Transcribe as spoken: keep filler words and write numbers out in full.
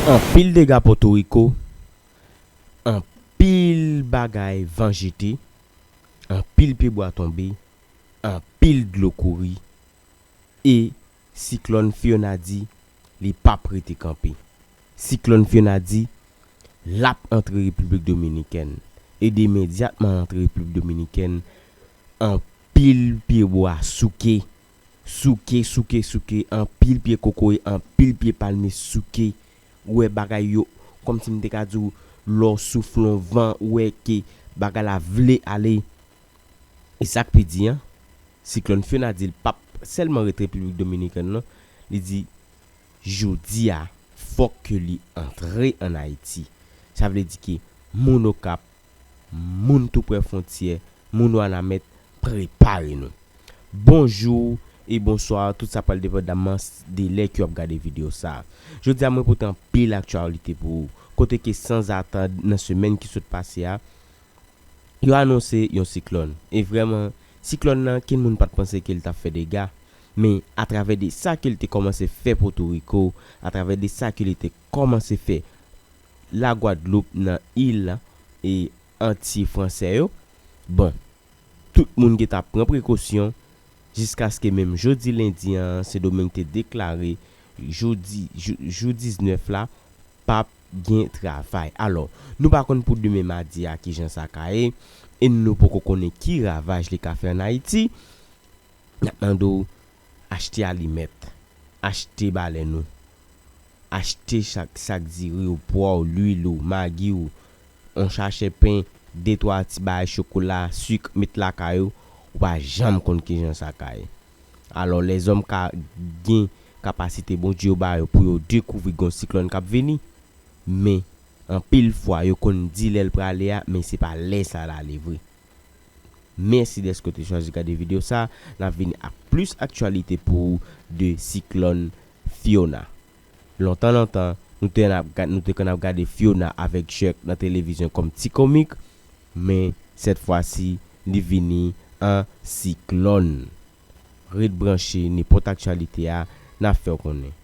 Anpil dega Pòtoriko, anpil bagay van jete, anpil pyebwa tonbe, anpil dlo kouri, e siklòn Fiona di li p ap rete kanpe. Siklòn Fiona di l ap antre Repiblik Dominikèn. E imedyatman antre Repiblik Dominikèn, anpil pyebwa souke. Souke, souke, souke, anpil pye kokoye, anpil pye palmye souke. Ou wè bagay yo, kòmsi m te ka di w, lè w soufle yon van, ou wè ke bagay la vle ale. E sa k pi di a, siklòn Fiona di l p ap sèlman ret Repiblik Dominikèn non, li di jodi a, fòk ke li antre ann Ayiti. Sa vle di ke moun Okap, moun tou prè fwontyè, moun Wanament, prepare nou. Bonjou e bonswa, tout sa pral depandamman de lè ke w ap gade videyo sa a. Jodi a, mwen pote anpil aktyalite pou ou. Kote ke sanzatann nan semèn ki sot pase a, yo anonse yon siklòn. E vrèman, siklòn nan, kenn moun pa t panse ke l t ap fè dega. Men, atravè de sa ke l te kòmanse fè Pòtoriko, atravè de sa ke li te kòmanse fè Lagwadloup nan il e Antiy fransè yo, bon, tout moun gentan ap pran prekosyon, jiskaske menm jodi lendi an, Sendomeng te deklare jodi, jou, jou diznèf la, p ap gen travay. Alò, nou pa konn pou demen madi a kijan sa ka ye, e nou poko konnen ki ravaj li ka fè ann Ayiti. N ap mande w achte alimèt, achte balèn ou, achte chak sak diri w, pwa w, lwil ou, magi w, yon sachè pen, de twa ti bagay chokola, sik, met lakay ou, ou pa janm konn kijan sa ka ye. Alò, lèzòm ka gen kapasite Bondye yo ba yo pou yo dekouvri gen yon siklòn k ap vini, men anpil fwa yo konn di lè l prale a, men se pa lè sa l ale vre. Mèsi dèske w te chwazi gade videyo sa a. N ap vini ak plis aktyalite pou ou de siklòn Fiona. Lontan, lontan, nou te, n ap ga-, nou te konn ap gade Fiona avèk Chuck nan televizyon kòm ti komik, men sèt fwa si, li vini an siklòn. Ret branche, nenpòt aktyalite a, n ap fè w konnen.